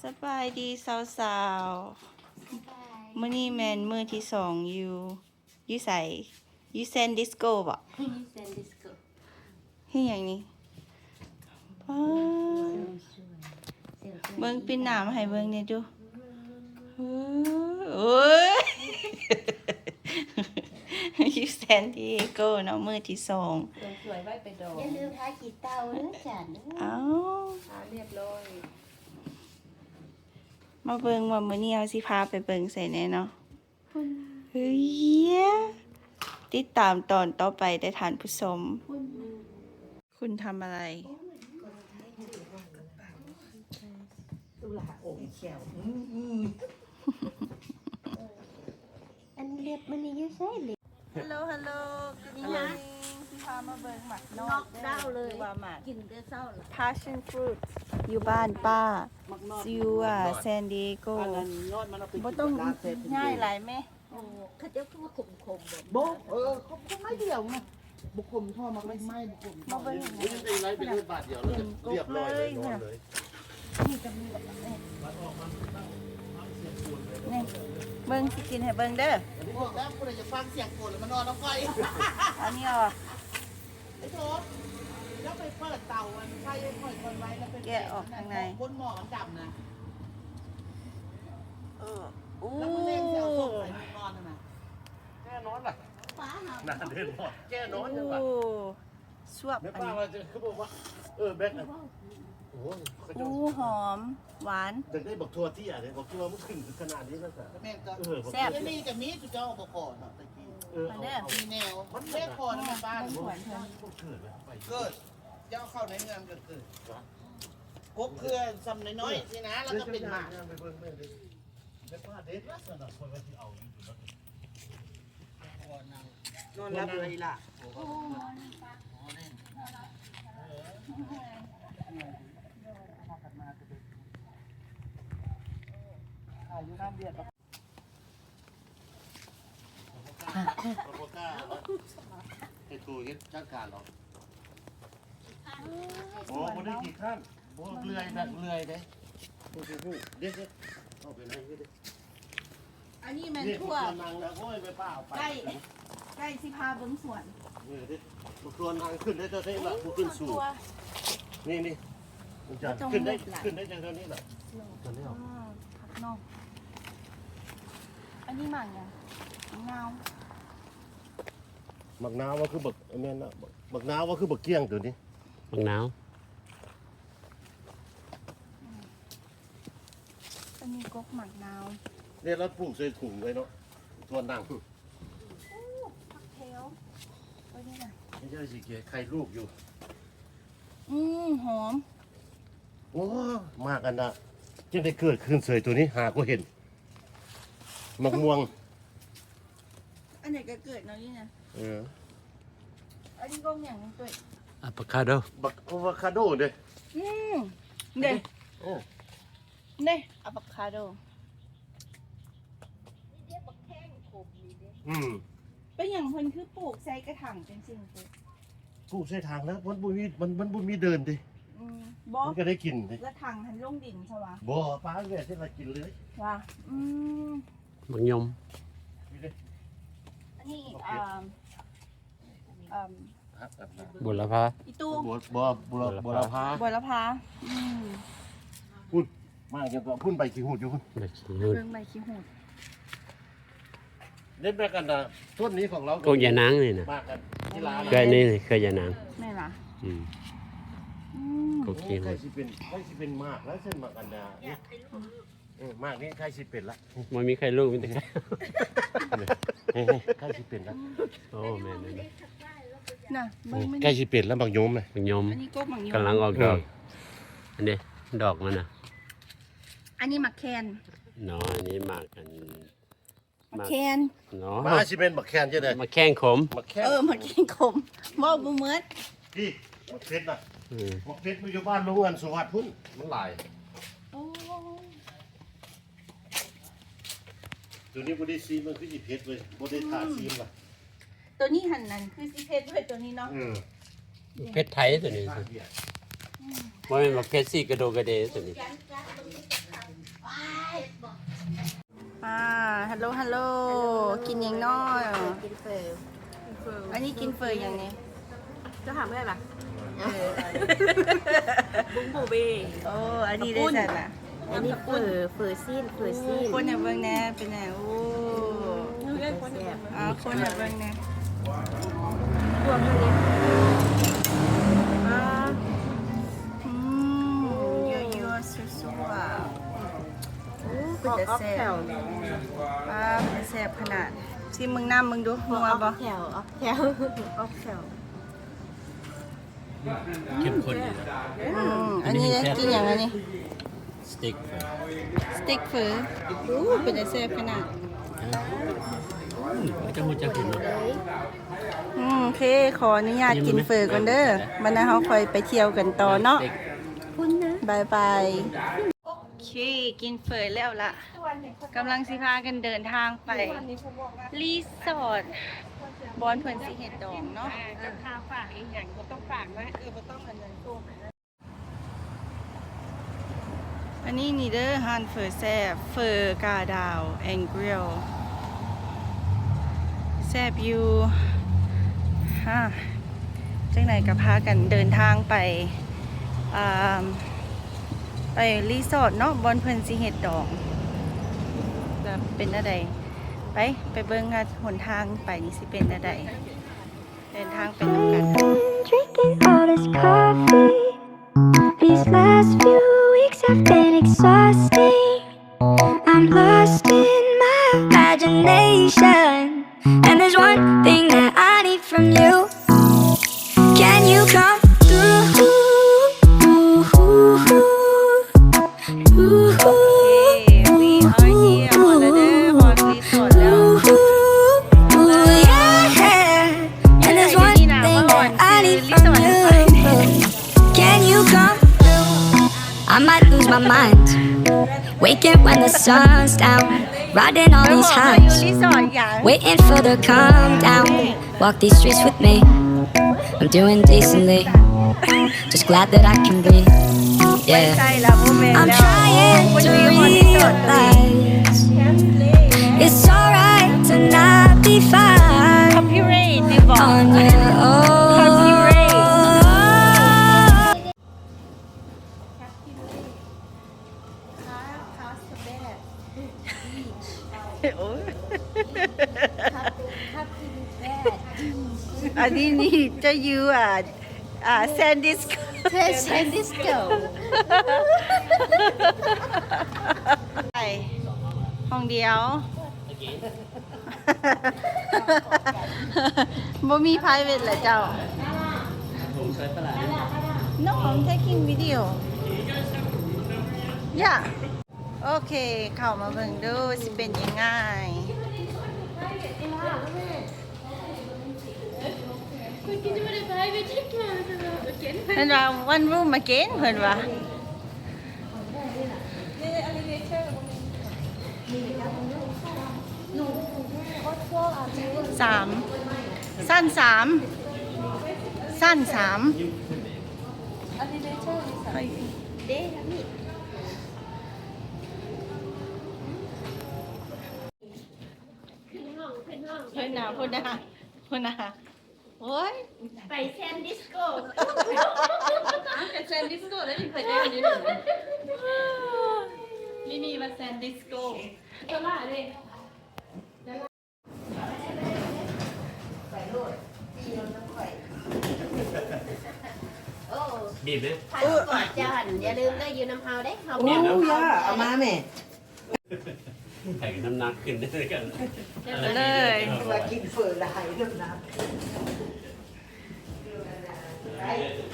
ສະບາຍດີສາວໆ ມື້ນີ້ແມ່ນມື້ທີສອງຢູ່ ຢູ່ໃສ? ຢູ່ແຊນດິສໂກບໍ? ຢູ່ແຊນດິສໂກ ເຮັດຫຍັງນີ້? ປ້າ ເບິ່ງ ປິດໜ້າມາໃຫ້ເບິ່ງແດ່ດູ. ໂອ້ຍ ຢູ່ແຊນດີເອໂກເນາະ ມື້ທີສອງ ສວຍໄວ້ໄປດອງ ຢ່າລືມທາຂີ້ເຕົ່າເດີຈານເດີ. ອ້າວ ທາຮຽບຮ້ອຍ. ມາເບິ່ງວ່າມື້ນີ້ເຮົາຊິພາໄປເບິ່ງໃສແດ່ເນາະ. ເຮີ້ຍ ຕິດຕາມຕອນຕໍ່ໄປເດີທ່ານຜູ້ຊົມ. ຄຸນທຳອະໄລ? ຕຸລາອົງແຂ້ວ ອືມ ອັນເລັບມັນນີ້ຢູ່ໃສເລັບ? ຮັລໂຫຼ ຮັລໂຫຼ Good morning. ຊິພາມາເບິ່ງໝາກນອກເດີ ຫຼືວ່າໝາກ ກິນແຕ່ເຊົ້າລະ passion fruit ຢູ່ບ້ານປ້າ ຢູ່ ອາ ແຊນດີເອໂກ. ບໍ່ຕ້ອງຍ້າຍຫຼາຍແມ່. ໂອ້ ເຂົາເຈົ້າຄືວ່າຂົມໆ ບໍ່ ເອີ ຂົມໆໜ້ອຍດຽວນະ ບໍ່ຂົມທໍ່ໝາກໄມ້ ບໍ່ຂົມ. ມາເບິ່ງ ໂອ້ຍ ຍັງໄດ້ໄລ່ໄປເລີຍບາດດຽວ ແລ້ວກໍຮຽບຮ້ອຍເລີຍ ນອນເລີຍ. ນີ້ກໍມີແບບນີ້ ນີ້ ເບິ່ງ ຊິກິນໃຫ້ເບິ່ງເດີ. ອັນນີ້ບອກແລ້ວ ຜູ້ໃດຢາກຟັງສຽງຝົນ ລະມານອນນຳຂ້ອຍ. ເອົານີ້ອອກ ໄອ້ໂທ ແລ້ວໄປເປີດເຕົາອັນໄຟໃຫ້ຂ້ອຍກ່ອນໄວ້ ແລ້ວໄປແກະອອກຂ້າງໃນ ບົນໝໍ້ມັນດຳນະ. ເອີ ໂອ້ ແລ້ວມື້ແລງຊິເອົາສົບໃສ່ນອນຫັ້ນນະ. ແນ່ນອນລະ ໜ້າເດັ່ນບໍ່ ແນ່ນອນ. ໂອ້ ຊວບ ແມ່ປ້າວ່າຈະຄືບອກວ່າ ເອີ ແບັກ ໂອ້ຍ ໂອ້ ຫອມຫວານ ຢາກໄດ້ບັກຖົ່ວເຕ້ຍເດ້ ບັກຖົ່ວມັນຂຶ້ນຂະໜາດນີ້ແລ້ວກະ ແມ່ນກໍ ເອີ ແຊບ ອັນນີ້ກໍມີ ຈຸເຈົ້າບໍ່ຂໍເນາະ ຕະກີ້ ເອີ ເອົາ ເອົາ ມີແນວ ມັນແມ່ຂໍນະ ແມ່ບ້ານ ເກີດ ເຈົ້າເຂົ້າໃນເຮືອນກໍເກີດ ກົກເຄືອສ່ຳນ້ອຍໆ ນີ້ນະ ແລ້ວກໍເປັນໝາກ. ແມ່ປ້າເດັດລະຊັ້ນນະ ຂ້ອຍວ່າຊິເອົາຢູ່ ນອນຫຼັບເລີຍອີ່ຫຼ້າ. ໃຫ້ໂກເຮັດຈັດການເນາະ. ໂອ້ ບໍ່ໄດ້ຂີ້ຄ້ານ ບໍ່ເລື່ອຍນະ ເລື່ອຍເດ້. ເດັດໆ ເອົາໄປໃນນີ້ເດ້. ອັນນີ້ແມ່ນຖົ່ວ ນີ້ ຖົ່ວນາງນະ ໂອ້ຍ ແມ່ປ້າເອົາໄປ ໃກ້ ໃກ້ຊິພາເບິ່ງສວນ. ເອີ ເດ້ ຖົ່ວນາງຂຶ້ນໄດ້ເຈົ້າເດ້ ໂອ້ ລະ ບໍ່ຂຶ້ນສູງ ຖົ່ວ ນີ້ ນີ້ ມັນຈະຂຶ້ນໄດ້ ຂຶ້ນໄດ້ເທົ່ານີ້ລະ. ເອີ ຄັກເນາະ. ອັນນີ້ໝາກຫຍັງ? ໝາກນາວ ໝາກນາວວ່າຄືບັກ ແມ່ນລະ ໝາກນາວວ່າຄືບັກກ້ຽງໂຕນີ້ ໝາກນາວ. ອັນນີ້ກົກໝາກນາວ ເດ້ ລະປູກໃສ່ຖົງໄວ້ເນາະ ສ່ວນໜັງ. ໂອ້ ຜັກແພວ ເບິ່ງນີ້ນະ ນີ້ເຈົ້າຊິເກັບໄຂ່ລູກຢູ່. ອືມ ຫອມ. ໂອ້ ໝາກອັນນະ ຈັ່ງໄດ້ເກີດຂຶ້ນເສີຍໂຕນີ້ ຫາກໍເຫັນ. ໝາກມ່ວງ ອັນໃດກໍເກີດເນາະນີ້ນະ. ເອີ ອັນນີ້ກົກຫຍັງນີ້? ອາໂວຄາໂດ ບັກອາໂວຄາໂດເດ້. ອືມ ເດ້ ໂອ້ ເດ້ ອາໂວຄາໂດ. ອືມ ເປັນຫຍັງເພິ່ນຄືປູກໃສ່ກະຖາງຈັ່ງຊີ້? ປູກໃສ່ຖັງແລ້ວ ມັນບໍ່ມີ ມັນ ມັນບໍ່ມີເດີ່ນຕິ. ອືມ ບໍ່ ມັນກໍໄດ້ກິນຕິ. ລະຖັງຫັ້ນລົງດິນຊະຫວາ? ບໍ່ ປາແບບທີ່ລະກິນເລີຍຫວາ? ອືມ ບັກຍົມ ນີ້ເດ້. ອັນນີ້ ອ່າ ອ່າ ບົວລະພາ ອີ່ຕູ່ ບົວ ບົວ ບົວລະພາ ບົວລະພາ. ອືມ ພຸ້ນ ມາຈັ່ງກໍພຸ້ນ ໃບຂີ້ຫູດຢູ່ພຸ້ນ ໃບຂີ້ຫູດ ເບິ່ງໃບຂີ້ຫູດ. ເດັດແບກກັນນະ ຕົ້ນນີ້ຂອງລາວ ກົກຢານາງນີ້ນະ ມາກັນທີ່ລາວນະ ເຄືອນີ້ ເຄືອຢານາງ ແມ່ນຫວາ? ອືມ ອືມ ກົກຂີ້ຫູດ. ໂອ້ ໃກ້ຊິເປັນ ໃກ້ຊິເປັນໝາກແລ້ວ ເຊັ່ນໝາກອັນນະ ເອີ ໝາກນີ້ໃກ້ຊິເປັນລະ ບໍ່ມີໄຂ່ລູກ ມີແຕ່ໄຂ່ ໃກ້ຊິເປັນລະ. ໂອ້ ແມ່ນໆ ນະ ເບິ່ງມັນ ໃກ້ຊິເປັນລະ ບັກຍົມນະ ບັກຍົມ ອັນນີ້ກົກບັກຍົມ ກຳລັງອອກດອກ. ເອີ ອັນນີ້ດອກມັນນະ ອັນນີ້ໝາກແຄນເນາະ ອັນນີ້ໝາກອັນ ໝາກແຄນເນາະ ມັນຊິແມ່ນໝາກແຄນຈັ່ງໃດ? ໝາກແຄນຂົມ ໝາກແຄນ ເອີ ໝາກແຄນຂົມ ເວົ້າບໍ່ໝົດ. ນີ້ ໝາກເຜັດນະ ອືມ ໝາກເຜັດມັນຢູ່ບ້ານລຸງອັນສຸວັດພຸ້ນ ມັນຫຼາຍ. ໂອ້ ໂຕນີ້ບໍ່ໄດ້ຊີມ ມັນຄືຊິເຜັດເວີຍ ບໍ່ໄດ້ຖ້າຊີມລະ. ໂຕນີ້ຫັ້ນນັ້ນຄືຊິເຜັດເວີຍ ໂຕນີ້ເນາະ. ເອີ ເຜັດໄທໂຕນີ້ ອືມ ບໍ່ແມ່ນໝາກເຜັດສີກະໂດກະເດໂຕນີ້. ຫຍັງເນາະ? ກິນເຝີ. ອັນນີ້ກິນເຝີຫຍັງນີ້? ເຈົ້າຖາມເອື້ອຍປະ? ເອີ ບຸ້ງບູເບ. ໂອ້ ອັນນີ້ໄດ້ຊັ້ນນະ. ອັນນີ້ເຝີ ເຝີຊີ້ນ ເຝີຊີ້ນ. ຄົນໃຫ້ເບິ່ງແດ່ ເປັນແນວ ໂອ້ ແຊບ. ອ່າ ຄົນໃຫ້ເບິ່ງແດ່. ລວມເທົ່ານີ້. ອ່າ ອືມ ຍົວໆ ຊົ່ວໆ. ໂອ້ ເປັນຕາແຊບ. ອອກແຖວ. ອ່າ ເປັນຕາແຊບຂະໜາດ. ຊີມເບິ່ງນ້ຳເບິ່ງດູ ນົວບໍ່? ອອກແຖວ ອອກແຖວ ອອກແຖວ. ເຂັ້ມຂຸ້ນດີນະ. ອືມ ອັນນີ້ກິນຫຍັງອັນນີ້? ສະເຕັກເຝີ. ສະເຕັກເຝີ. ໂອ້ ເປັນຕາແຊບຂະໜາດ. ອືມ ເຈົ້າຮູ້ຈັກກິນເນາະ. ອືມ ໂອເຄ ຂໍອະນຸຍາດກິນເຝີກ່ອນເດີ. ບັດນັ້ນເຮົາຄ່ອຍໄປທ່ຽວກັນຕໍ່ເນາະ. ບາຍບາຍ. ໂອເຄ ກິນເຝີແລ້ວລະ ກຳລັງຊິພາກັນເດີນທາງໄປຣີສອດ ບ່ອນເພິ່ນຊິເຮັດດອງເນາະ. ເອີ ກັບຂ້າວຝາກອີ່ຫຍັງບໍ່ຕ້ອງຝາກນະ. ເອີ ບໍ່ຕ້ອງອັນນັ້ນ. ອັນນີ້ນີ້ເດີ ຮ້ານເຝີແຊບ ເຝີກາດາວ ແອງກຣິວ ແຊບຢູ່. ຮະ ຈັ່ງໃດກະພາກັນເດີນທາງໄປ ອ່າ ໄປຣີສອດເນາະ ບ່ອນເພິ່ນຊິເຮັດດອງ ຈະເປັນແນວໃດ. ໄປ ໄປເບິ່ງວ່າຫົນທາງໄປນີ້ຊິເປັນແນວໃດ. ເດີນທາງໄປນຳກັນ. Drinking all this coffee. These last few weeks have been exhausting. I'm lost in my imagination. And there's one thing that I need from you. Can you come through? Okay, we are here. ຮອດແລ້ວເດີ ຮອດຣີສອດແລ້ວ. Ooh, yeah. And there's one thing that I need from you. Can you come through? I might lose my mind. Waking when the sun's down. Riding all these highs. Waiting for the calm down. Walk these streets with me. I'm doing decently. Just glad that I can breathe. Yeah. I'm trying to realize it's alright to not be fine on your own. Past the bad beach. ໂອ້ຍ Happy, happy bad beach. ອັນນີ້ນີ້ຈະຢູ່ ອ່າ ອ່າ San Diego. San Diego. ໄປຫ້ອງດຽວ. ບໍ່ມີ private ລະເຈົ້າ. No, I'm taking video. Yeah. ໂອເຄ ເຂົ້າມາເບິ່ງດູ ຊິເປັນຍັງໄງ. ເພິ່ນວ່າ one room again ເພິ່ນວ່າ. ສາມ ຊັ້ນສາມ ຊັ້ນສາມ. ເພິ່ນນະ ເພິ່ນນະ ເພິ່ນນະ. ໂອ້ຍ ໄປ San Diego. ອ້າວ ໄປ San Diego ແລ້ວ ມີໃຜໄດ້ຢູ່ນີ້? ມີມີວ່າ San Diego ຕະຫຼາດເດ້. ບີບເດ້ ພາສປອດເຈົ້າຫັ້ນ ຢ່າລືມເດີ ຢູ່ນຳເຮົາເດ້ ເຮົາ ໂອ້ ຢ່າເອົາມາແມ່. ໃຜກໍນ້ຳໜັກຂຶ້ນເດີກັນເລີຍ ວ່າກິນເຝີຫຼາຍນ້ຳໜັກ.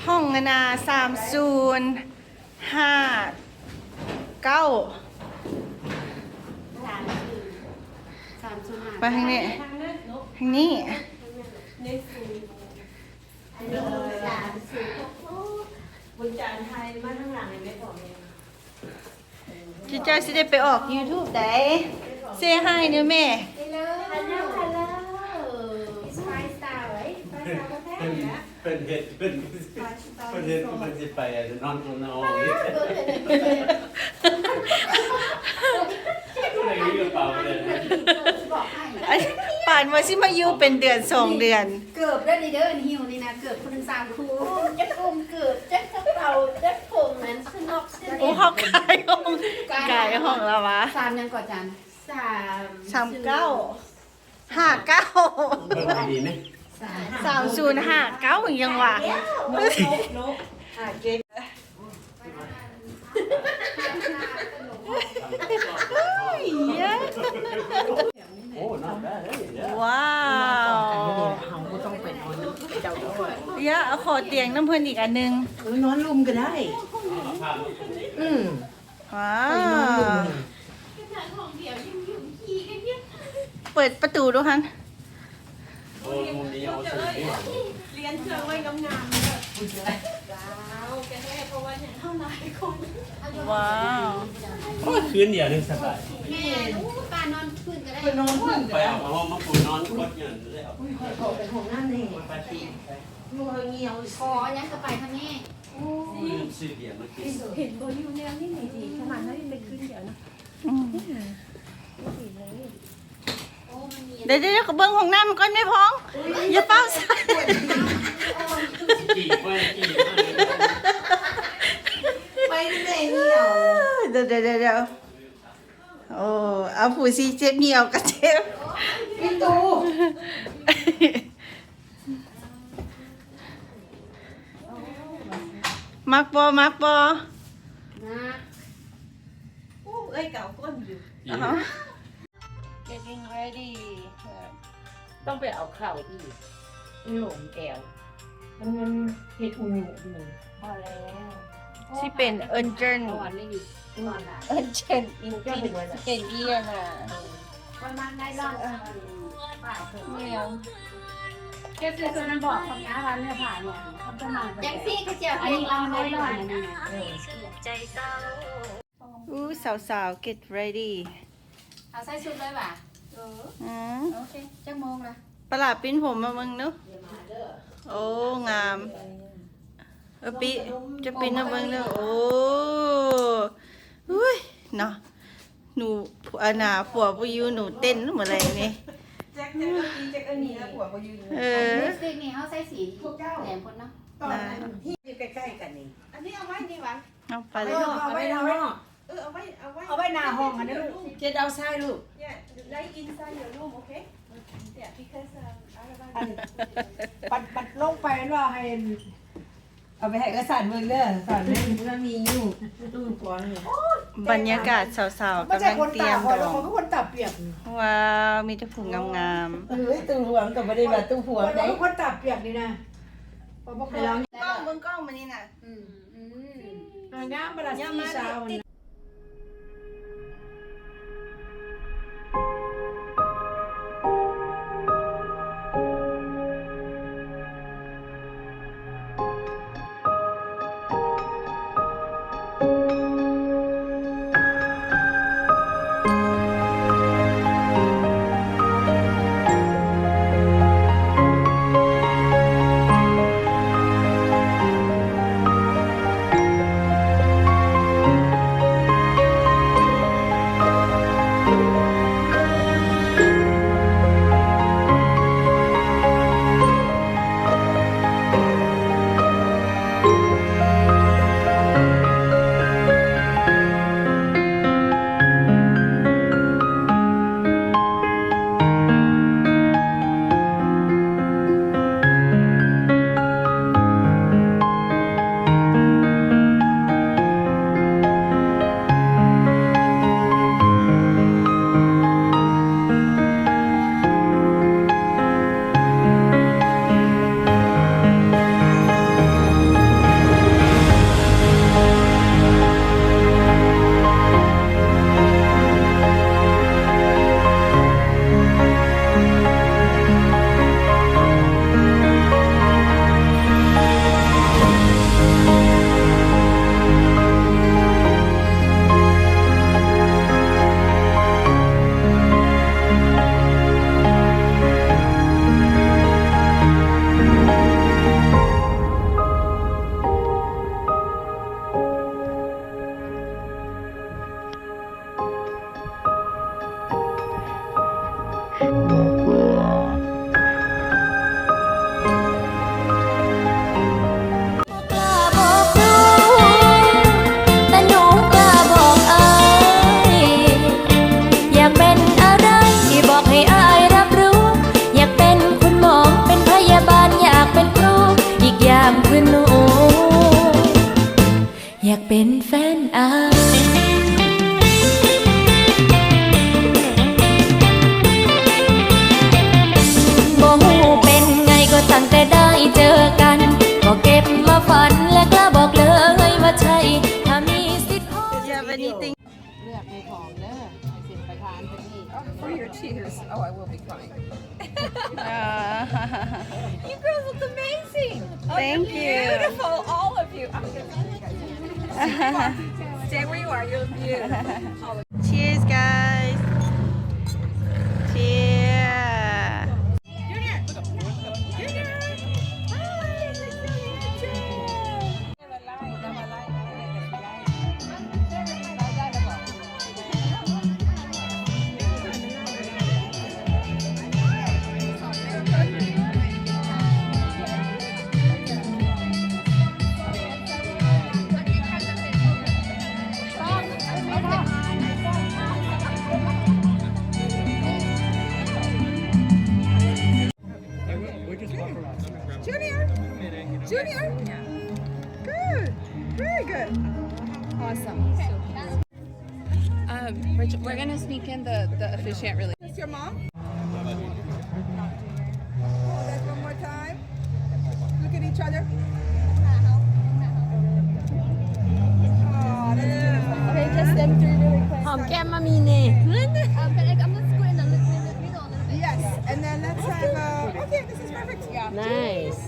ຫ້ອງອັນນາ ສາມສູນຫ້າເກົ້າ. ສາມສູນ ສາມສູນຫ້າ ໄປທາງນີ້ ທາງນີ້ ທາງນີ້. ໜຶ່ງ ສາມ ສີ່ ຫົກ. ບຸນຈານ ຖ່າຍມາທາງຫຼັງໃຫ້ແມ່ພໍ່ແມ່. ເຈົ້າຊິໄດ້ໄປອອກ YouTube ໃດ. Say hi ເດີແມ່. Hello. Hello, hello. It's five star, right? Five star ບໍ່ແພງນະ. ເພິ່ນເຮັດ ເພິ່ນ ເພິ່ນເຮັດ ເພິ່ນຊິໄປນອນນອກຫ້ອງນີ້. ຜູ້ໃດມີກະເປົາເລີຍ. ອັນ ອັນວ່າຊິມາຢູ່ເປັນເດືອນສອງເດືອນ. ເກີບເດີນີ້ເດີ ຫິ້ວນີ້ນະ ເກີບຜູ້ໜຶ່ງສາມຄູ່ ຈັກໂຮງເກີບ ຈັກກະເປົາ ຈັກຜົມນັ້ນ ສະໜອກສະເໜັນ. ໂອ້ ເຮົາກາຍຫ້ອງ ກາຍຫ້ອງແລ້ວວະ. ສາມຫຍັງເກາະ ຈານ? ສາມ ສາມເກົ້າ ຫ້າເກົ້າ ເບິ່ງດີໆແມະ ສາມສູນຫ້າເກົ້າ ຫຍັງວະ? ໂອ້ not bad ເດ້ ເຮົາບໍ່ຕ້ອງໄປນອນນຳເຈົ້າດອກ. ເອີ ເອົາ ຂໍຕຽງນຳເພິ່ນອີກອັນໜຶ່ງ. ເອີ ນອນລຸ່ມກໍໄດ້. ອືມ ວ້າວ ເປີດປະຕູດູຫັ້ນ. ໂອ້ ມຸມນີ້ເອົາສວຍດີ. ລຽນເຄື່ອງໄວ້ງາມໆເດີ. ວ້າວ ແກະໃຫ້ ເພາະວ່າຫຍັງເຮົາຫຼາຍຄົນ. ວ້າວ ໂອ້ຍ ຄືນດຽວໜຶ່ງສະບາຍ. ແມ່ນ ໂອ້ ປ້ານອນພື້ນກໍໄດ້. ຂ້ອຍເອົາຜ້າຫົ່ມມາປູນອນກົດຢູ່ຫັ້ນແລ້ວ. ອຸ້ຍ ຂ້ອຍເຂົ້າໄປຫ້ອງນ້ຳນີ້ ໄປ ໄປ ຢູ່ເຫື່ອງຽວ ຂໍຫຍັງກໍໄປທາງນີ້. ໂອ້ຍ ຊື້ເບຍມາກິນ. ເຫັນບໍ່ ຢູ່ແນວນີ້ນີ້ດີ ຂະໜາດເຮົາໄດ້ໄປຄືນດຽວນະ. ອືມ ໂອ້ ມັນມີ ເດີ ເດີ ເດີ ເບິ່ງຫ້ອງນ້ຳກ່ອນແມ່ພອງ. ຢ່າຟ້າວໃສ່ ໄປແມ່ຍ່ຽວ. ເດີ ເດີ ເດີ ເດີ ໂອ້ ເອົາ ຜູ້ຊິເຈັບຍ່ຽວກໍເຈັບ. ມີຕູ້ ມັກບໍ່ ມັກບໍ່? ມັກ. ໂອ້ ເອື້ອຍເກົາກົ້ນຢູ່. ອໍ getting ready ຕ້ອງໄປເອົາເຂົ້າອີກ ມັນຫຼົງແອວ ມັນ ມັນເຮັດອຸຍຸຢູ່. ພໍແລ້ວ ຊິເປັນເອິນເຈີນ ເອິນເຈີນອິນກິນເປັນເອີຍນະ. ປະມານໄດ້ລອດ ເອີ ແມ່ນ ແກຊື້ໂຕນັ້ນບອກເຂົານະວ່າເນື້ອຜ້າເນາະ ເຂົາຈະມາ ຈັ່ງຊີ້ເຂົາເຈົ້າ ອັນນີ້ລຳໄດ້ລອດ ອັນນີ້ນະ. ເອີ ອູ້ ສາວໆ get ready ເອົາໃສ່ຊຸດເລີຍຫວາ? ເອີ ອືມ ໂອເຄ ຈັກໂມງລະ? ປະຫຼາດປິ່ນຜົມມາເບິ່ງດູ. ໂອ້ ງາມ. ເອີ ປິ ຈະປິ່ນມາເບິ່ງເດີ. ໂອ້ ອຸ້ຍ ເນາະ ໜູ ອັນນ່າ ຜົວບໍ່ຢູ່ ໜູເຕັ້ນມື້ແລງນີ້. ແຈັກ ແຈັກເອົາຕີ ແຈັກເອົາໜີລະ ຜົວບໍ່ຢູ່. ເອີ ລິບສະຕິກນີ້ເຮົາໃສ່ສີແດງພຸ້ນເນາະ ຕອນນັ້ນທີ່ຢູ່ໃກ້ໆກັນນີ້. ອັນນີ້ເອົາໄວ້ນີ້ຫວາ? ເອົາໄປ ເອົາໄວ້ນອກ ເອົາໄວ້ນອກ. ເອີ ເອົາໄວ້ ເອົາໄວ້ ເອົາໄວ້ໜ້າຫ້ອງຫັ້ນນະລູກ. Get outside ລູກ. Yeah, like inside your room, okay? Yeah, because, um, otherwise ບັດ ບັດລົງໄປແມ່ນວ່າໃຫ້ ເອົາໄປໃຫ້ເອື້ອຍສັນເບິ່ງເດີ ສັນເບິ່ງ ມັນມີຢູ່ຕູ້ຄວງນີ້. ບັນຍາກາດສາວໆກຳລັງຕຽມດອງ. ຄືຄົນຕາປຽກ. ວ້າວ ມີແຕ່ຜູ້ງາມໆ. ເອີຍ ຕູ້ຄວງກໍບໍ່ໄດ້ວ່າຕູ້ຄວງເດ້ ຄົນຕາປຽກນີ້ນະ. ເບິ່ງກ້ອງ ເບິ່ງກ້ອງມື້ນີ້ນະ. ອືມ ອືມ ງາມບໍ່ລະ ສີສາວ. ເລືອກໃຫ້ພ້ອມເດີ ໃຫ້ເປັນປະທານປະເທດ. Oh, for your tears. Oh, I will be crying. You girls look amazing. Oh, you're beautiful, all of you. I'm gonna stay where you are. You're beautiful. Cheers, guys. Cheers. Junior! Junior! Hi! Nice to meet you! เอ่อ we're, we're gonna sneak in the, the officiant really. Is your mom? Hold that one more time. Look at each other. Aw, that's beautiful. Okay, just them three really quick. ຫອມແກ້ມມາມີເນ. Um, but, like, I'm gonna scoot in the mid-, mid-, middle a little bit. Yes, and then let's have, uh, okay, this is perfect. Yeah. Nice.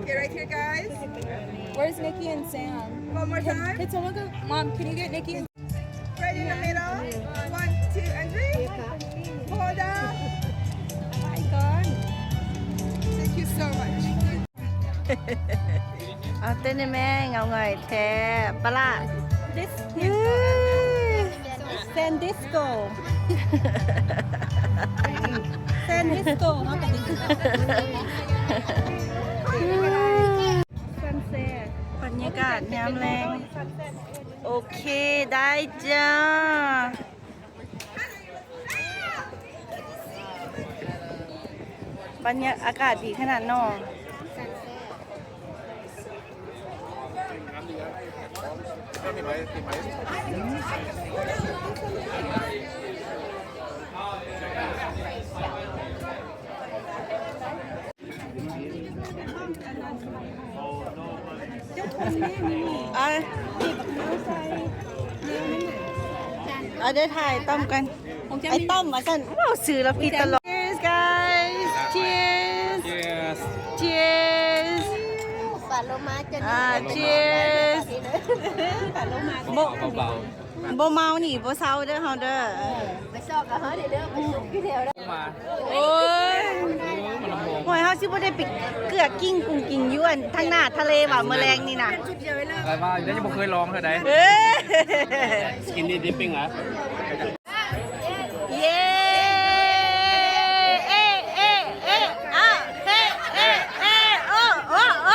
Okay, right here, guys. Where's Nikki and Sam? One more time. Can someone go? Mom, can you get Nikki and Right in the middle. One, two, and three. Hold up. Hi, Gon. Thank you so much. ເອົາເຕັ້ນແດ່ແມ່ ເຫງົາຫງອຍແທ້ປະລະ. This is San Disco. San Disco ເຮົາກໍໄດ້ Sunset ບັນຍາກາດຍາມແລງ. ໂອເຄ ໄດ້ຈ້າ. ບັນຍາ ອາກາດດີຂະໜາດເນາະ. ອ່ະ ເອົາ ເດີ ຖ່າຍຕ້ອມກັນ ໄອ້ຕ້ອມວ່າຊັ້ນ ເວົ້າຊື່ລະຜິດຕະຫຼອດ. Cheers, guys. Cheers. Cheers. Cheers. ປາໂລມາຈະ ອ່າ Cheers. ບໍ່ ເບົາໆ ບໍ່ເມົານີ້ບໍ່ເຊົາເດີເຮົາເດີ. ໄປຊອກກັບເຮົາເດີ ໄປຊຸກຢູ່ແຖວນັ້ນ. ໂອ້ຍ ໂອ້ຍ ເຮົາຊິບໍ່ໄດ້ໄປເກືອກກິ້ງກຸງກິງຢູ່ອັນທາງໜ້າທະເລຫວາ ມື້ແລງນີ້ນະ. ແຕ່ວ່າຍັງບໍ່ເຄີຍລອງເທື່ອໃດ. ເອີ Skinny dipping ຫວາ? ເຢ້ ເອ ເອ ເອ ອາ ເອ ເອ ເອ ໂອ ໂອ ໂອ.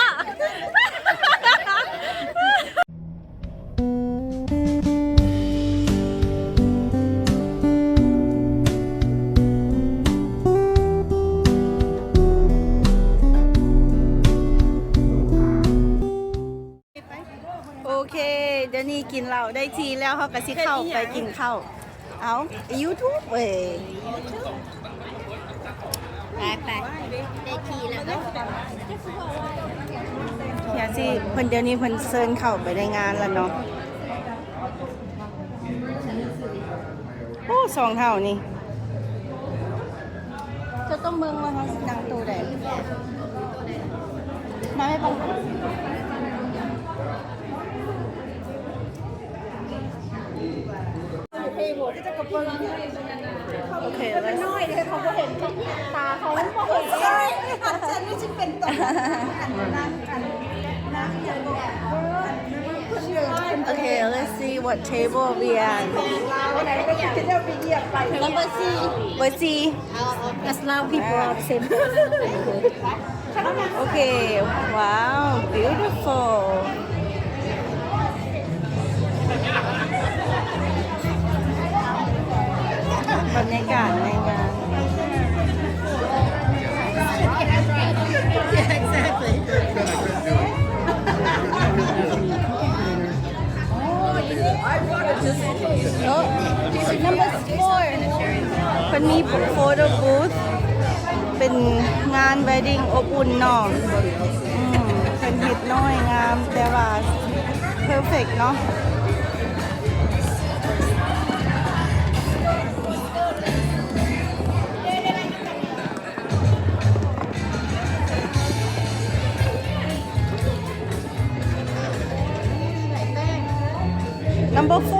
ໂອເຄ ດຽວນີ້ກິນເຫຼົ້າໄດ້ທີ່ແລ້ວ ເຮົາກະຊິເຂົ້າໄປກິນເຂົ້າ. ເອົາ YouTube ເວີຍ. ໄປ ໄປ ໄດ້ທີ່ແລ້ວ. ດຽວຊິ ເພິ່ນ ດຽວນີ້ເພິ່ນເຊີນເຂົ້າໄປໃນງານລະເນາະ. ໂອ້ ສອງເຖົ້ານີ້ ເຈົ້າຕ້ອງເບິ່ງວ່າເຮົາຊິນັ່ງໂຕໃດ. ມາແມ່ປະ. Okay, let's. Okay, let's see what table we at. Number C. Number C. That's Lao people are the same. Okay, wow, beautiful. ບັນຍາກາດໃນງານ. Number four ເພິ່ນມີ photo booth ເປັນງານ wedding ອົບອຸ່ນເນາະ. ອືມ ເພິ່ນເຮັດນ້ອຍງາມ ແຕ່ວ່າ perfect ເນາະ.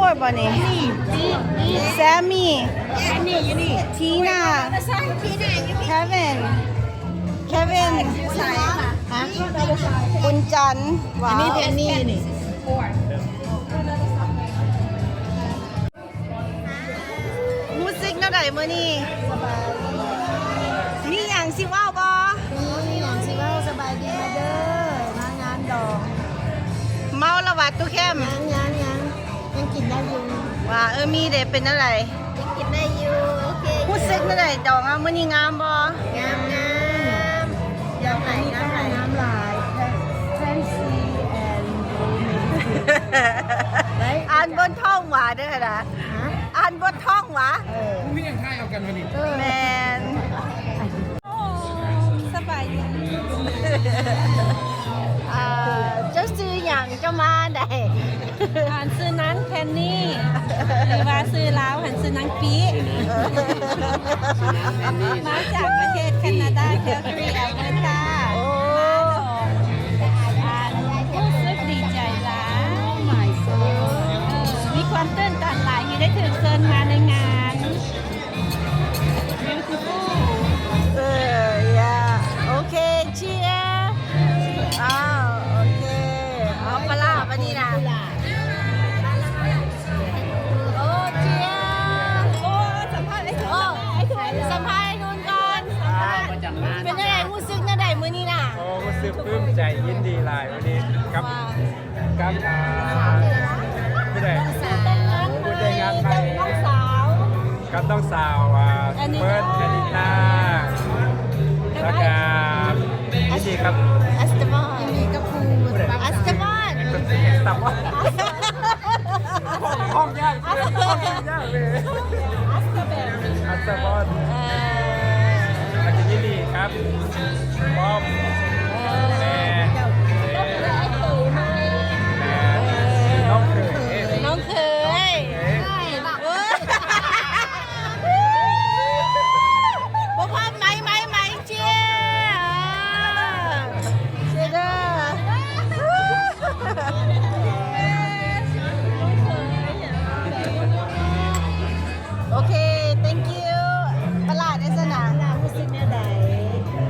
ໂອ້ຍ ບໍ່ນີ້ ແຊມມີ ທີນາ ເຄວິນ ເຄວິນ ບຸນຈັນ ອັນນີ້ ແພນນີ່ນີ້. ຮູ້ສຶກແນວໃດມື້ນີ້? ມີຫຍັງຊິເວົ້າບໍ່? ມີຫຍັງຊິເວົ້າ? ສະບາຍດີມາເດີ ມາງານດອງ. ເມົາແລ້ວຫວາ ຕູ້ແຄມ? ຍັງ ຍັງ ຍັງ ຍັງກິນໄດ້ຢູ່. ວ່າ ເອີ ມີເດ ເປັນແນວໃດ? ຍັງກິນໄດ້ຢູ່. ໂອເຄ ຮູ້ສຶກແນວໃດດອງເຮົາມື້ນີ້ ງາມບໍ່? ງາມ ງາມ. ງາມຫຼາຍ ງາມຫຼາຍ ງາມຫຼາຍ. Fancy and romantic. ອ່ານບົນທ້ອງຫວາເດີນະ. ອ່ານບົນທ້ອງຫວາ. ເອີ ມີຫຍັງຖ່າຍເອົາກັນວະນີ້? ເອີ ແມ່ນ. ໂອ້ ສະບາຍດີ. ອ່າ ເຈົ້າຊື່ຫຍັງ? ເຈົ້າມາໃດ? ອ່ານຊື່ນາງແຄນນີ່ ຫຼືວ່າຊື່ລາວຫັ້ນຊື່ນາງປີ ມາຈາກປະເທດແຄນາດາ ແຄລກາຣີ ແອລເບີທາ. ໂອ້ ມາດອກ ອ່ານ ຮູ້ສຶກດີໃຈຫຼາຍ. ເອີ ມີຄວາມຕື່ນຕັນຫຼາຍທີ່ໄດ້ຖືກເຊີນມາໃນງານ. Beautiful. ເອີ yeah. ໂອເຄ cheer. ອ້າວ ໂອເຄ ເອົາປາຫຼ້າບາດນີ້ນະ. ໂອ້ cheer. ໂອ້ ສຳພາດໄອ້ ໂອ້ ສຳພາດໄອ້ນຸນກ່ອນ. ເປັນຈັ່ງໃດ? ຮູ້ສຶກແນວໃດມື້ນີ້ນະ? ໂອ້ ຮູ້ສຶກປຶ້ມໃຈ ຍິນດີຫຼາຍມື້ນີ້ກັບ ກັບ ອ່າ ຜູ້ໃດ? ຜູ້ແຕ່ງງານໃໝ່ ນ້ອງສາວ ກັບນ້ອງສາວ ອ່າ ເປີດ ອານິຕາ ແລ້ວກະ ອີ່ຊີກັບ ອັສຕະບອນ ອີ່ລີກັບພູດ ອັສຕະບອນ ອັສຕະບອນ ຮ້ອງ ຮ້ອງຍາກ ຮ້ອງຍາກເລີຍ ອັສຕະແບນ ອັສຕະບອນ ເອີ ແລ້ວກະອີ່ລີຄັບ ປ້ອມ ເອີ ແມ່ ແມ່ ນ້ອງເຂີຍ ນ້ອງເຂີຍ ເອີ ບໍ່ພ້ອມ ໄໝ ໄໝ ໄໝ ເຈຍ ເຈຍເດີ. ໂອເຄ thank you. ປາຫຼ້າເດ້ຊັ້ນນະ ປາຫຼ້າຮູ້ສຶກແນວໃດ?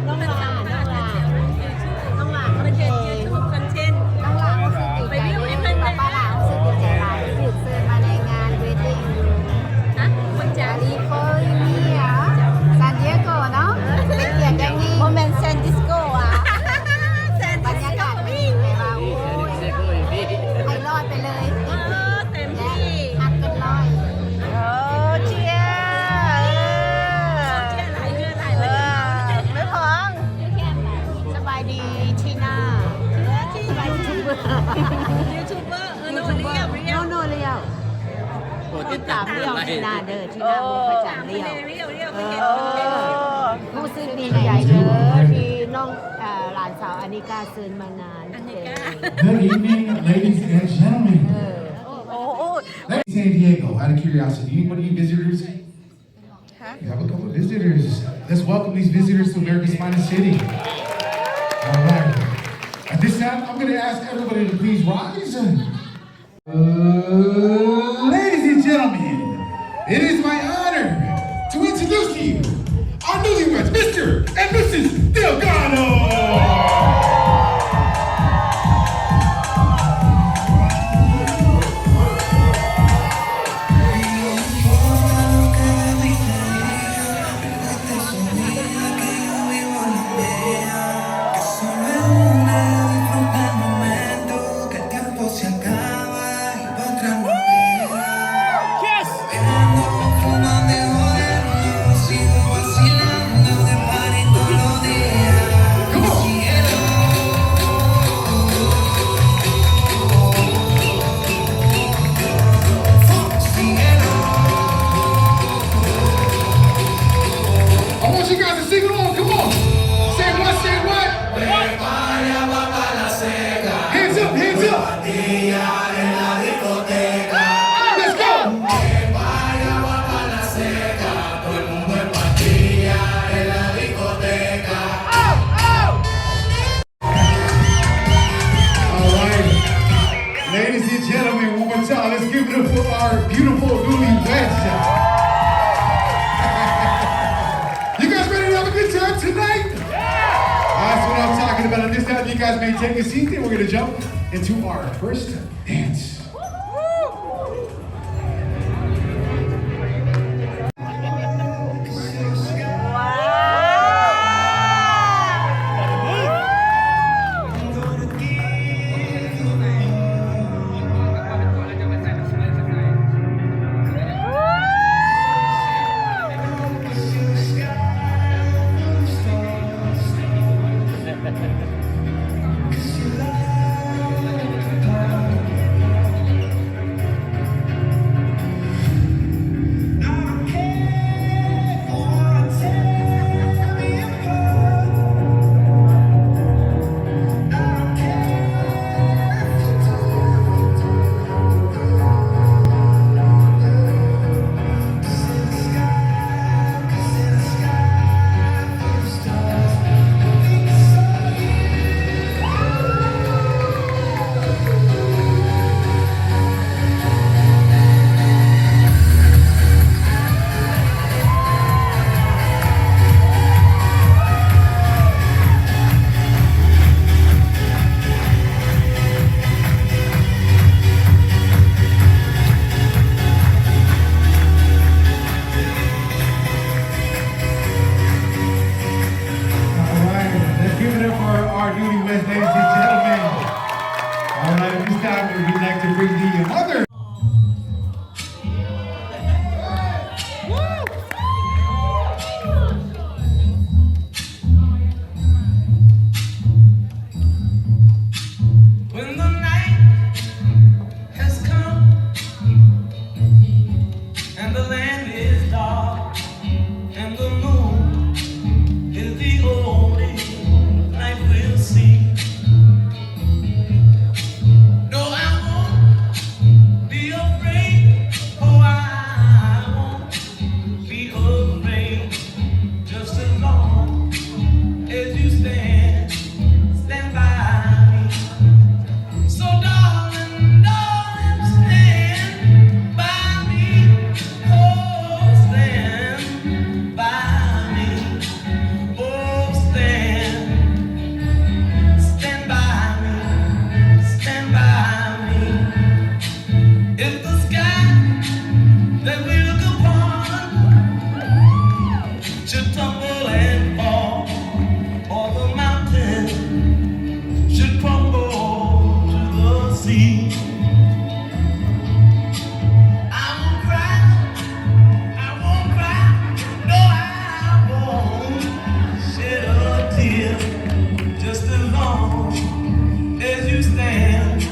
ນ້ອງຫຼ້າ ນ້ອງຫຼ້າ ນ້ອງຫຼ້າ ເພິ່ນເຮັດ YouTube content ນ້ອງຫຼ້າຮູ້ສຶກດີໃຈເດີ ປາຫຼ້າຮູ້ສຶກດີໃຈຫຼາຍ ຖືກເຊີນມາໃນງານ wedding ຢູ່ ຮະ? ຄາລີຟໍເນຍ ຊານດິເອໂກເນາະ ເປັນກຽດຢ່າງຍິ່ງ ບໍ່ແມ່ນ San Diego ຫວາ? ບັນຍາກາດມັນດີແບບວ່າ ໂອ້ຍ ໄປລອດໄປເລີຍ ເຕັມທີ່ ເອີ ເຕັມທີ່ ຮັກເກີນຮ້ອຍ. ໂອ້ ເຈຍ ເອີ ເຈຍຫຼາຍເທື່ອຫຼາຍ ເອີ ແມ່ພອງ ສະບາຍດີ ທີນາ ຢູທູບເບີ ຢູທູບເບີ ເອີ ໂນ ລຽວ ໂນ ລຽວ ໂອ້ ຕິດຕາມລຽວ ທີນາເດີ ທີນາ ໂອ້ ປະຈຳລຽວ ເອີ ຮູ້ສຶກດີໃຈເດີ ທີ່ນ້ອງ ເອີ ຫຼານສາວອານິກາເຊີນມາງານ ອານິກາ Good evening, ladies and gentlemen. ເອີ ໂອ້ ໂອ້ San Diego, out of curiosity, anybody visitors? Huh? We have a couple of visitors. Let's welcome these visitors to America's finest city. All right. At this time, I'm gonna ask everybody to please rise. Uh, ladies and gentlemen, it is my honor to introduce to you our newlyweds, Mister and Missus Delgado. Guys may take a seat, and we're gonna jump into our first dance. All right, let's give it up for our newlyweds, ladies and gentlemen. All right, this time we'd like to bring the mother. When the night has come and the land is dark and the moon is the only light we'll see. No, I won't be afraid. Oh, I won't be afraid. Just as long as you stand, stand by me. So darling, darling, stand by me. Oh, stand by me. Oh, stand, stand by me, stand by me. If the sky that we look upon should tumble and fall, or the mountain should crumble to the sea, I won't cry, I won't cry, no, I won't shed a tear, just as long as you stand,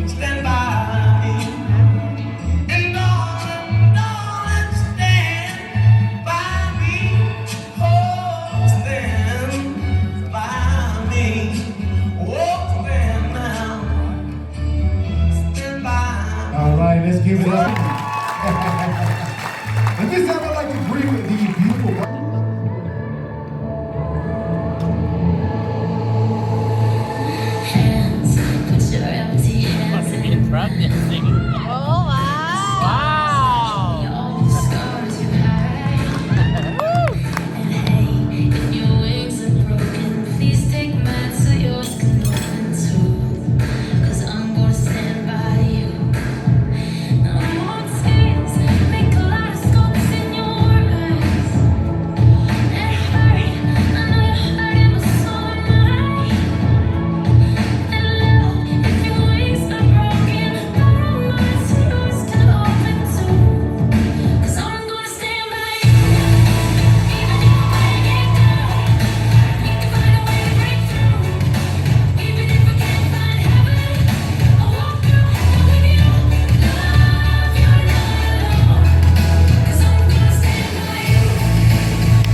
stand by me. And darling, darling, stand by me, oh, stand by me, oh, stand now. All right, let's give it up. And this time I'd like to bring the beautiful bride. Hands, put your empty hands in. Oh, wow. Wow. All the scars you hide. And hey, if your wings are broken, please take mine so yours can open too. 'Cause I'm gonna stand by you. No more tears, make kaleidoscopes in your eyes. It hurt, I know you're hurting, but so am I. And love, if your wings are broken, borrow mine so yours can open too. 'Cause I'm gonna stand by you, even if I get down. We can find a way to break through, even if we can't find heaven. I'll walk through hell with you. Love, you're not alone. 'Cause I'm gonna stand by you,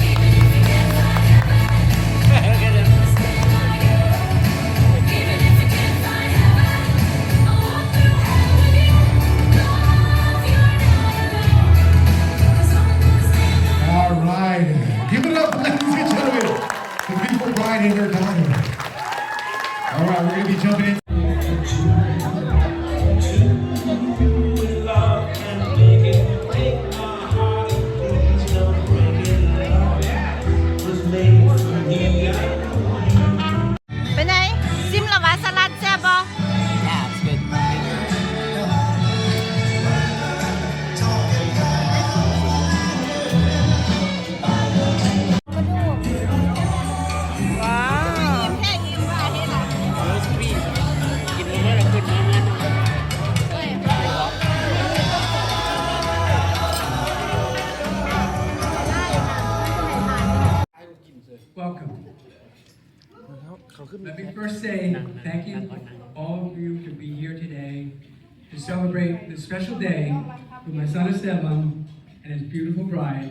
even if we can't find heaven. I'm gonna stand by you, even if we can't find heaven. I'll walk through hell with you. Love, you're not alone. 'Cause I'm gonna stand by you. All right. Give it up, ladies and gentlemen. The beautiful bride and her daughter. All right, we're gonna be jumping in. Bên này, sim Let me first say thank you all of you to be here today to celebrate this special day with my son Esteban and his beautiful bride.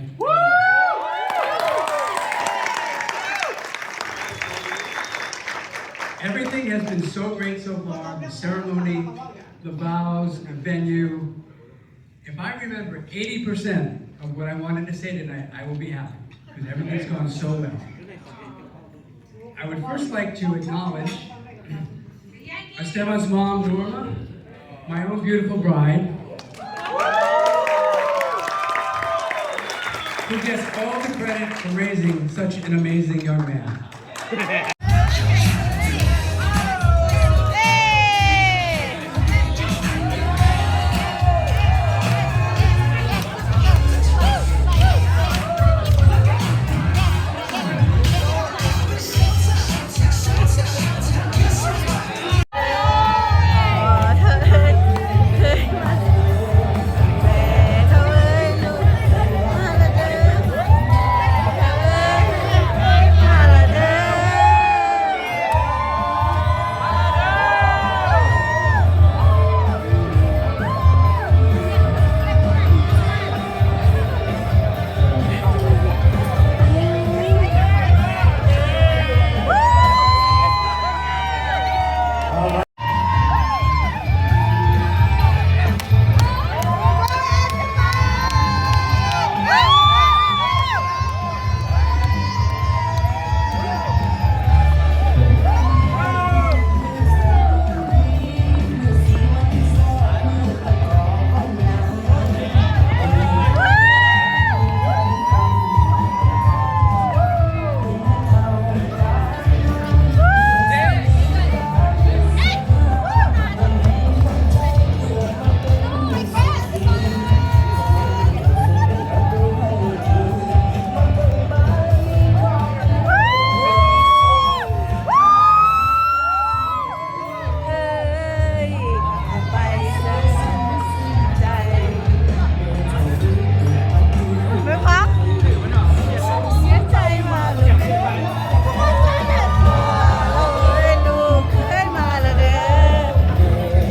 Everything has been so great so far, the ceremony, the vows, the venue. If I remember eighty percent of what I wanted to say tonight, I will be happy, 'cause everything's gone so well. I would first like to acknowledge Esteban's mom, Norma, my own beautiful bride, who gets all the credit for raising such an amazing young man.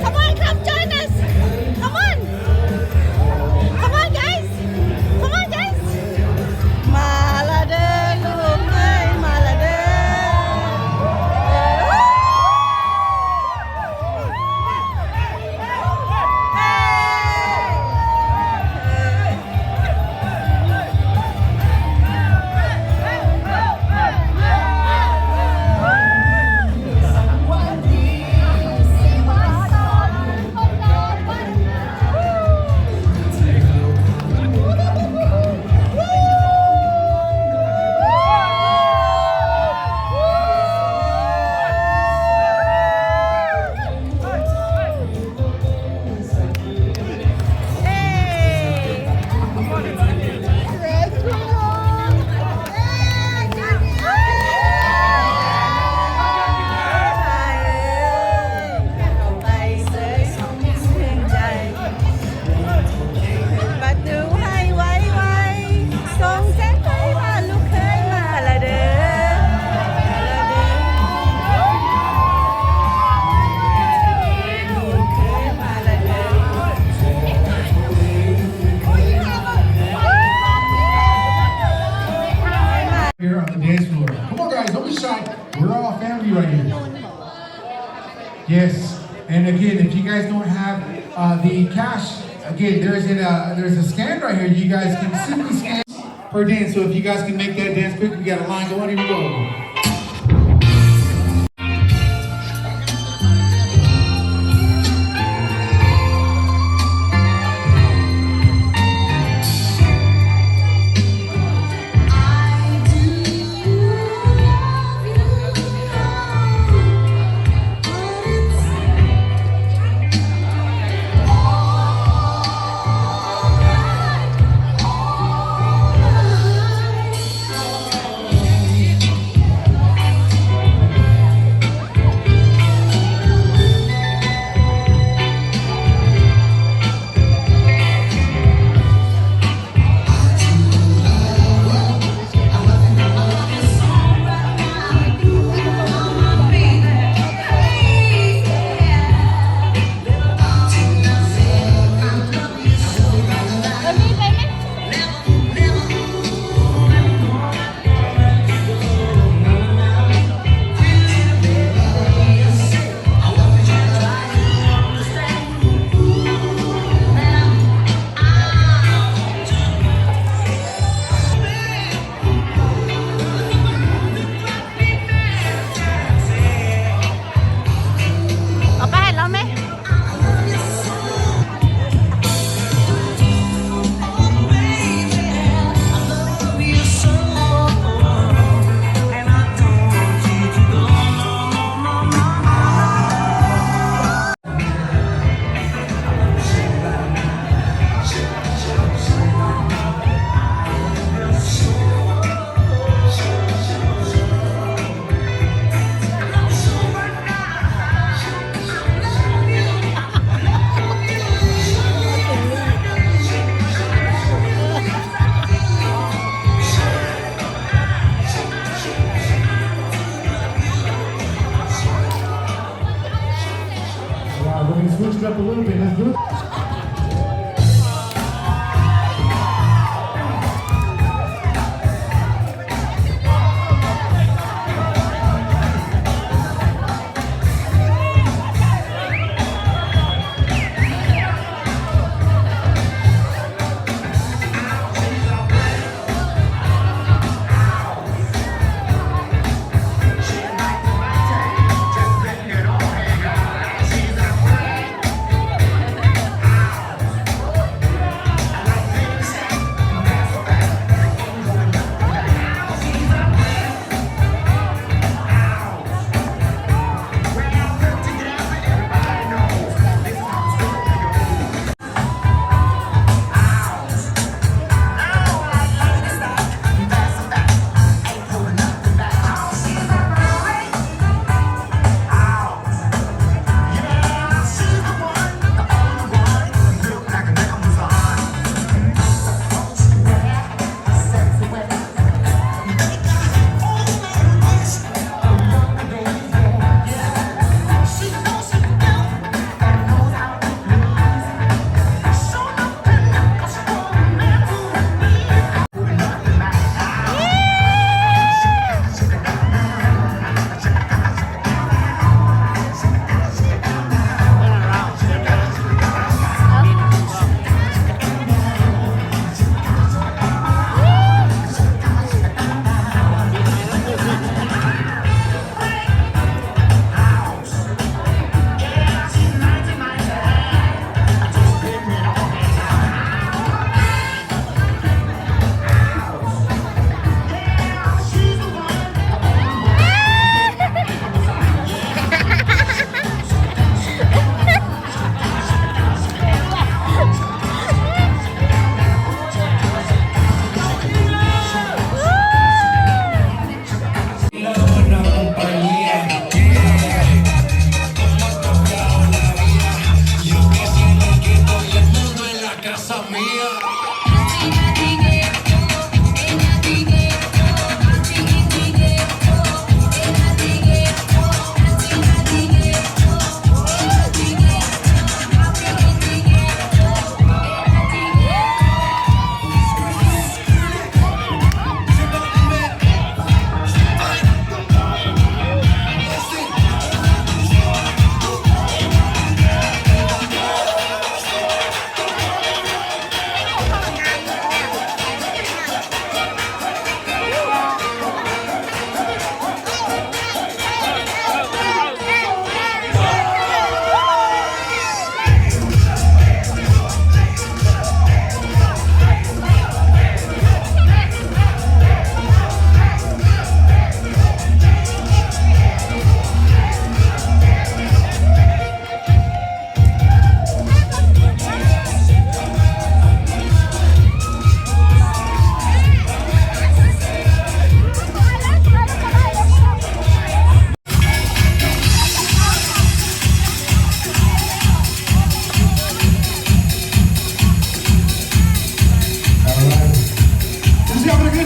Come on, come join us. Come on. Come on, guys. Come on, guys. ມາລະເດີລູກເອີຍ ມາລະເດີ. Here on the dance floor. Come on, guys, don't be shy. We're all family right here. Yes. And again, if you guys don't have, uh, the cash, again, there's a, uh, there's a stand right here. You guys can simply scan per dance. So if you guys can make that dance quick, we got a line going. Here we go.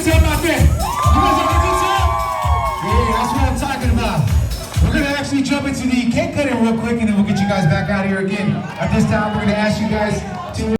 Sound out there. You guys have a good time? Yeah, that's what I'm talking about. We're gonna actually jump into the cake cutting real quick, and then we'll get you guys back out here again. At this time, we're gonna ask you guys to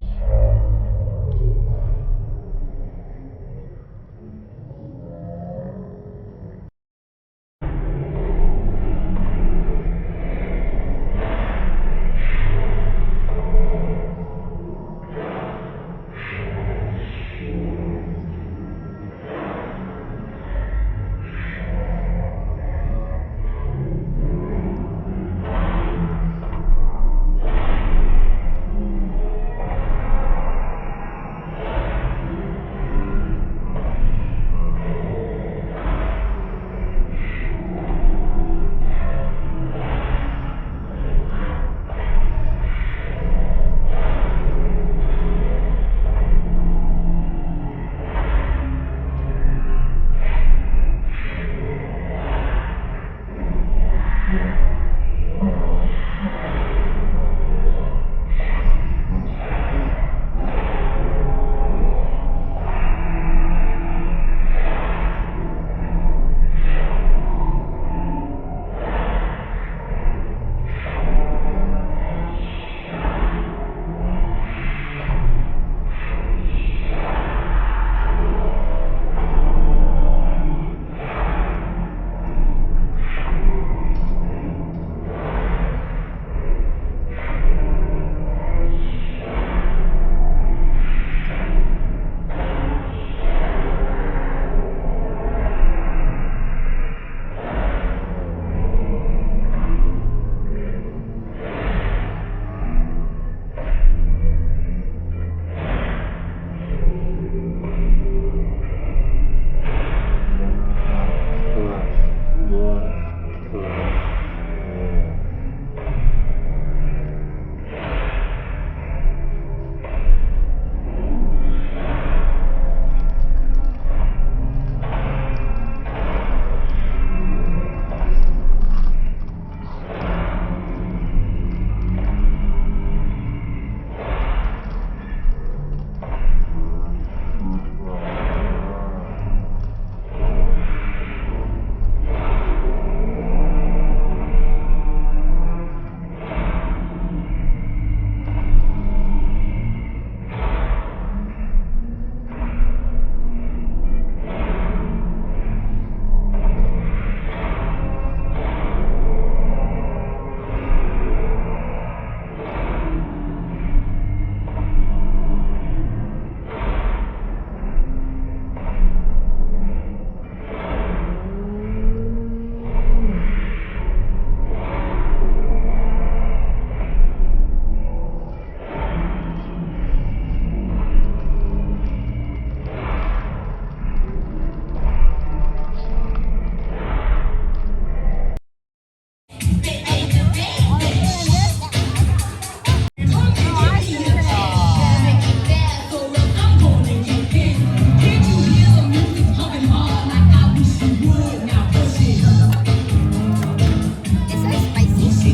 It's so spicy.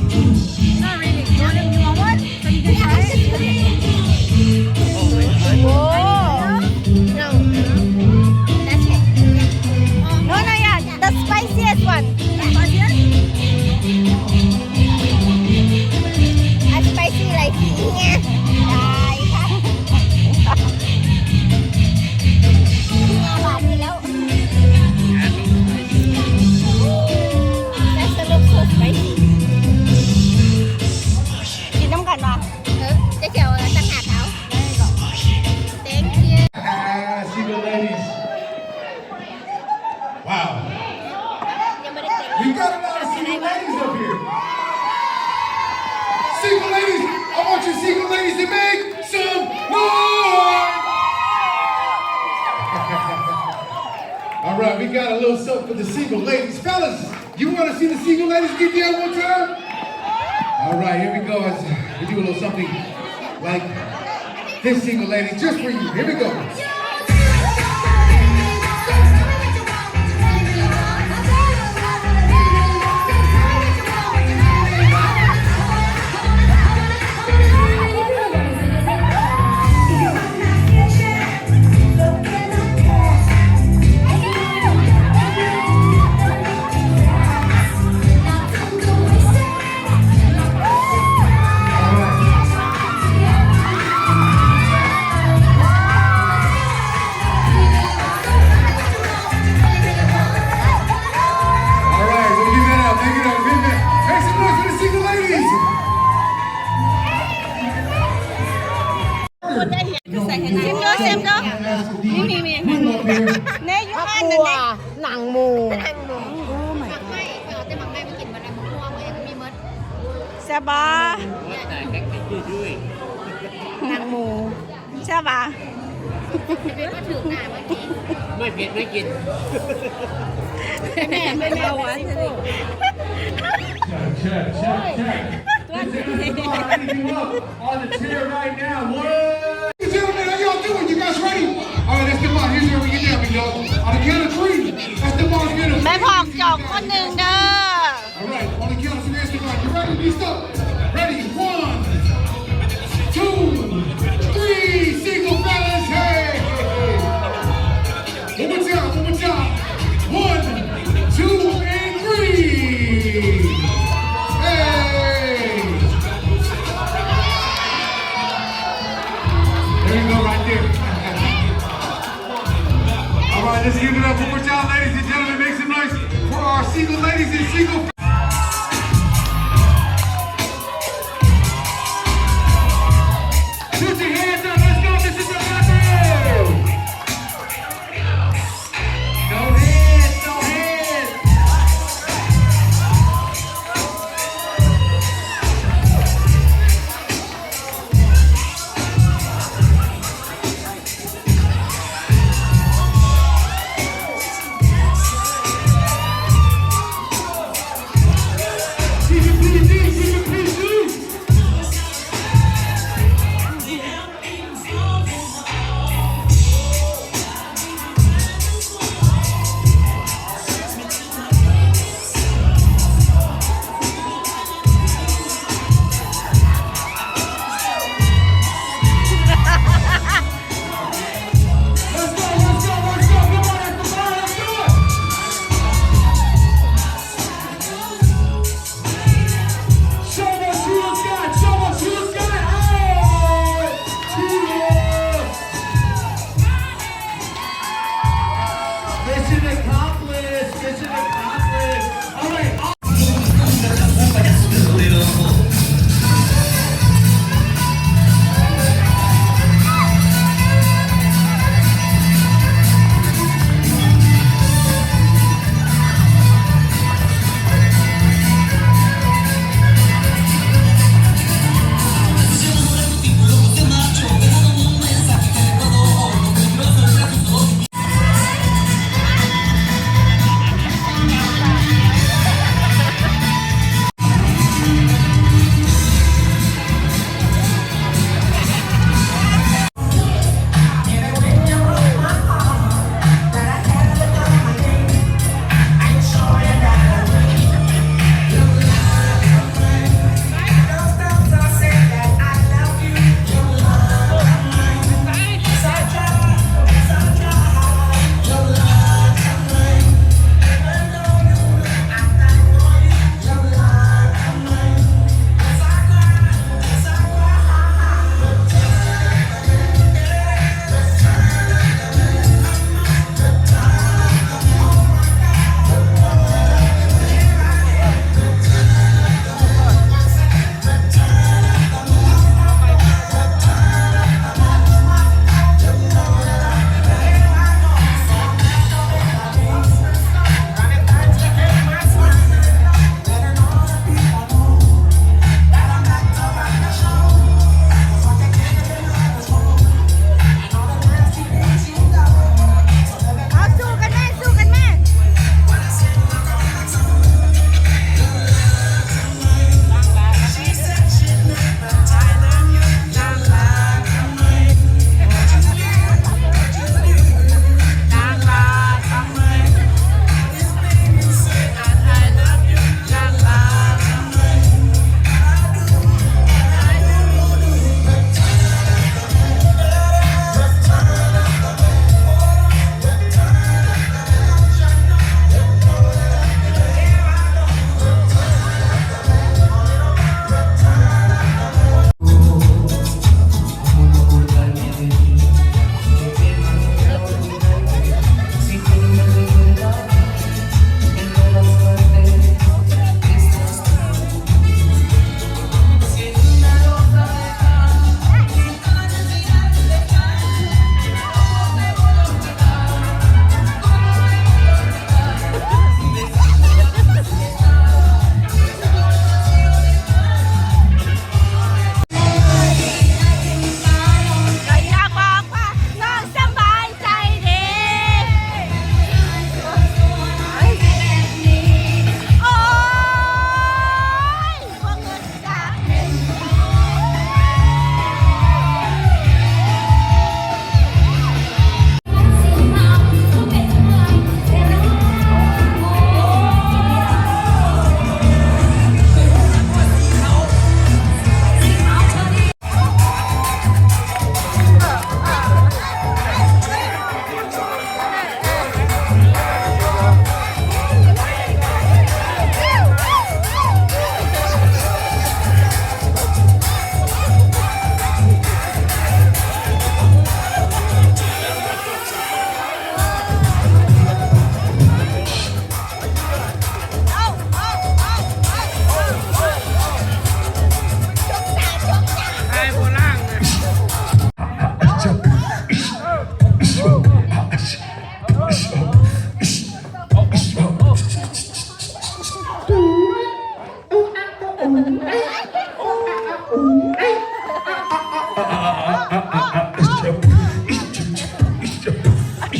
Not really. You want it? You want one? So you can try it? Oh. No. That's it. No, no, yeah. The spiciest one. The spiciest? A spicy like ກິນນຳກັນຫວາ? ເອີ ຈະເອົາຕ່າງຫາກເອົາ. Thank you. Single ladies. Wow. We got a lot of single ladies up here. Single ladies, I want you single ladies to make some noise. All right, we got a little something for the single ladies. Fellas, you wanna see the single ladies get down one time? All right, here we go. As we do a little something like this single lady just for you. Here we go. Up here. ເນຍຢູ່ຮ້ານນັ້ນເດ້ ໜັງໝູ. ໂອ້ my god ແຊບບໍ່? ໜັງໝູ ແຊບບໍ່? ໄມ່ເຜັດໄມ່ກິນ. ແມ່ນ ແມ່ນ Check, check, check, check. This is the bar. I need you up on the chair right now. What? Ladies and gentlemen, how y'all doing? You guys ready? All right, let's get live. Here's where we get down, y'all. On the count of three, let's get live. ແມ່ພອງຈອງຄົນໜຶ່ງເດີ. All right, on the count of three, let's get live. You ready? Be stuck. Ready? One, two, three. Single fellas, hey. One more time, one more time. One, two, and three. Hey. There you go, right there. All right, let's give it up one more time, ladies and gentlemen. Make some noise for our single ladies and single. Put your hands up, let's go, this is the battle. Go ahead, go ahead.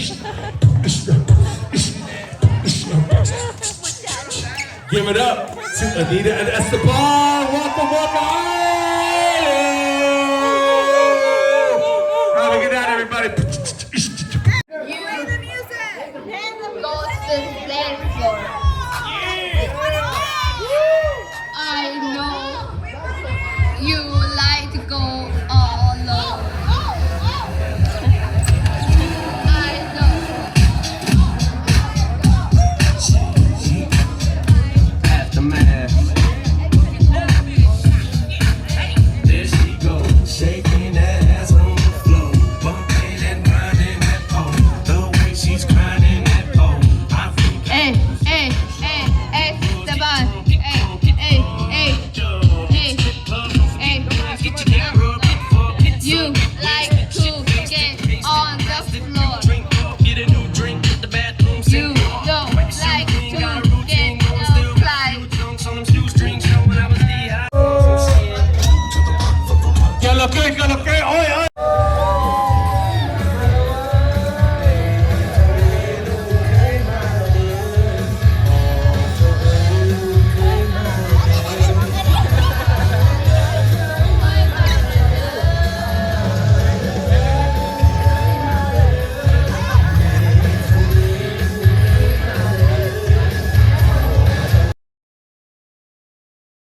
Give it up to Anita and Esteban. Welcome, welcome. Have a good night, everybody. You go to the dance floor.